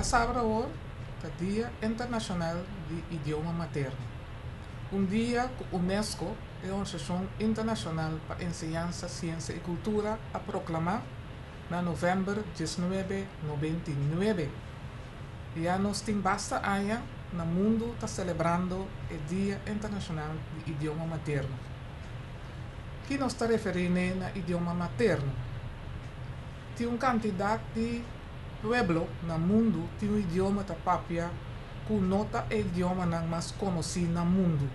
Djasabra awor ta Dia Internashonal di Idioma Materno, un dia ku unesco, e organisashon internashonal pa enseñansa, siensia i kultura, a proklamá na novèmber 1999. Ya nos tin basta aña na mundu ta selebrando e Dia Internashonal di Idioma Materno. Ki nos ta referí n'e na idioma materno? Tin un kantidat di pueblo na mundu tin un idioma ta papia ku no ta e idiomanan mas konosí na mundu.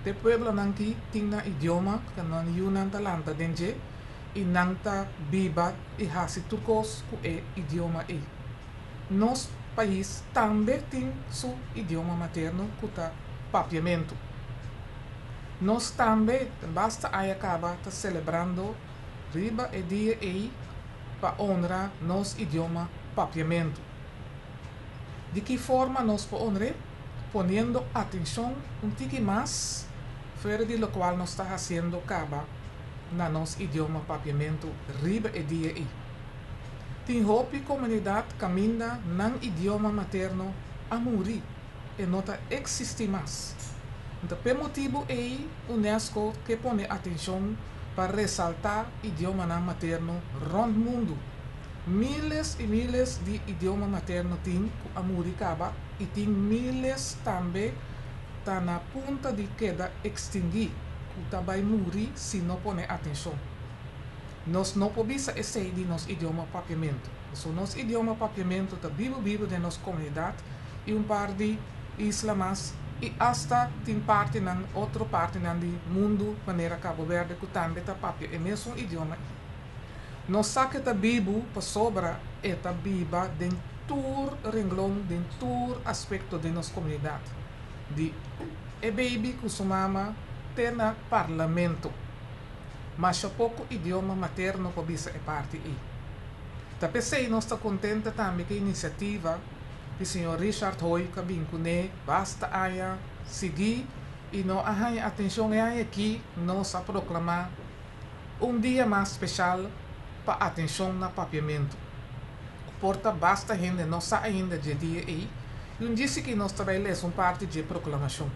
Te pueblonan ki tin nan idioma ku nan yunan ta lanta den dje i nan ta biba i hasi tur kos ku e idioma ei. Nos pais tambe tin su idioma materno ku ta papiamentu. Nos tambe basta aña kaba ta selebrando riba e dia ei pa honra nos idioma papiamentu. Di ki forma nos por honr'é? Poniendo atenshon un tiki mas fuera di lokual nos ta hasiendo kaba na nos idioma papiamentu riba e dia ei. Tin hopi komunidat kaminda nan idioma materno a muri, e no ta eksistí mas. Nta p'e motibu ei unesco ke pone atenshon pa resaltá idiomanan materno rònt mundu. Miles i miles di idioma materno tin ku a muri kaba i tin miles tambe ta na punta di keda ekstinguí, ku ta bai muri si no pone atenshon. Nos no por bisa esei di nos idioma papiamentu. Pasobra nos idioma papiamentu ta bibu bibu den nos komunidat i un par di isla mas i asta tin partinan otro partinan di mundu manera Cabo Verde ku tambe ta papia e mesun idioma ei. Nos sa ku e ta bibu pasobra e ta biba den tur renglon, den tur aspekto den nos komunidat, di e beibi ku su mama te na parlamento. Masha poko idioma materno por bisa e parti ei. Ta p'esei nos ta kontenta tambe ku e inisiativa di señor Richard Hooi ku a bin kuné basta aña sigui i no a haña atenshon e aña aki nos a proklamá un dia mas speshal pa atenshon na papiamentu. Ku por ta basta hende no sa ainda dje dia ei i un djisi ki nos ta bai lesa un parti dje proklamashon.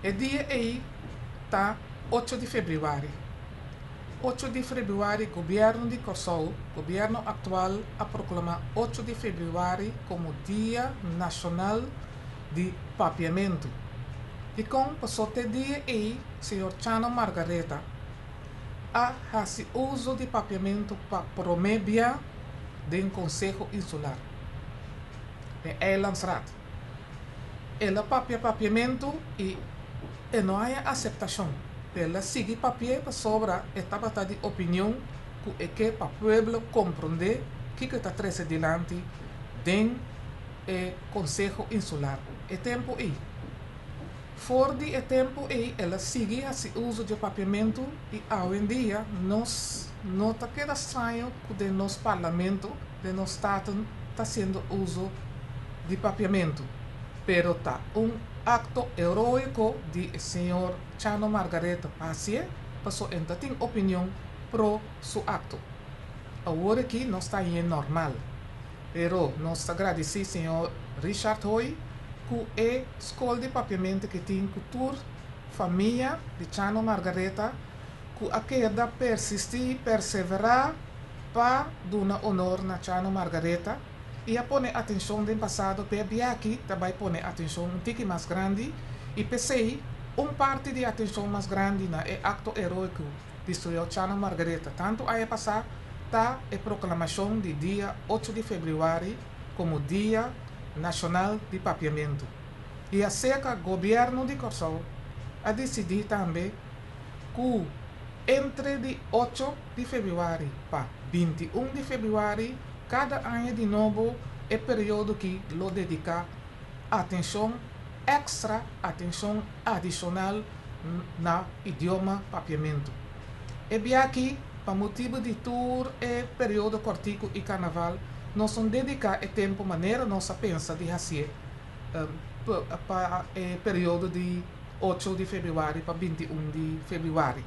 E dia ei ta ocho di febrüari. Ocho di febrüari Gobièrnu di Kòrsou, gobièrnu aktual a proklamá ocho di febrüari komo Dia Nashonal di Papiamentu. Dikon? Pasobra te dia ei señor Chano Margaretha a hasi uso di papiamentu pa promé bia den Konseho Insular, den Eilandsraad. El a papia papiamentu i e no haña aseptashon. El a sigui papi'é pasobra e tabata di opinion ku e ke pa pueblo komprondé kiko e ta trese dilanti den e Konseho Insular e tempu ei. For di e tempu ei el a sigui hasi uso dje papiamentu i awendia nos no ta keda straño ku den nos parlamento, den nos Staten ta hasiendo uso di papiamentu. Pero ta un akto heroiko di e señor Chano Margaretha pa hasié, paso e ta tin opinion pro su akto. Awor aki nos ta hañ'é normal. Pero nos ta gradisí señor Richard Hooi ku e skol di papiamentu ke tin ku tur famia di Chano Margaretha ku a keda persistí, perseverá pa duna honor na Chano Margaretha i a pone atenshon den pasado p'e biaha ta bai pone atenshon un tiki mas grandi i p'esei un parti di atenshon mas grandi na e akto heroiko di señor Chano Margaretha tantu aña pasá ta e proklamashon di dia ocho di febrüari komo Dia Nashonal di Papiamentu. I aserka gobièrnu di Kòrsou a disidí tambe ku entre di ocho di febrüari pa 21 di febrüari kada aña di nobo e periodo ki lo dediká atenshon èkstra, atenshon adishonal na idioma papiamentu. E bia aki, pa motibu di tur e periodo kòrtiku i karnaval, nos no dediká e tempu manera nos a pensa di hasié pa e periodo di ocho di febrüari pa 21 di febrüari.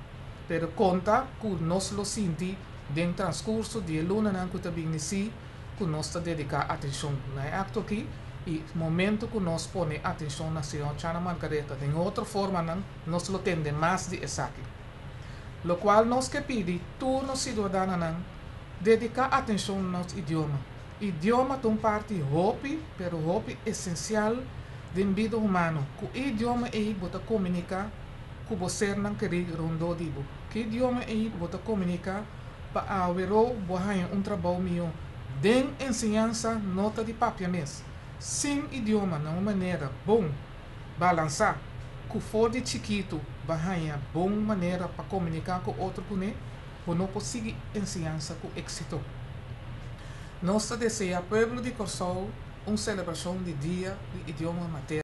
Pero konta ku nos lo sinti den transkurso di e lunanan ku ta bini si. ku nos ta dediká atenshon na e akto akí i momento ku nos pone atenshon na señor Chana Margaretha den otro formanan nos lo tende mas di esaki. Lokual nos ke pidi tur nos siudadanonan dediká atenshon na nos idioma. Idioma ta un parti hopi pero hopi esensial den bida humano. Ku e idioma ei bo ta komuniká ku bo sernan kerí rondó di bo. Ku e idioma ei bo ta komuniká pa aweró bo haña un trabou mihó. Den enseñansa no ta di papia mes. Sin idioma na un manera bon balansá ku for di chikitu bo a haña bon manera pa komuniká ku otro kuné, bo no por sigui enseñansa ku éksito. Nos ta deseá pueblo di Kòrsou un selebrashon di Dia di Idioma Materno.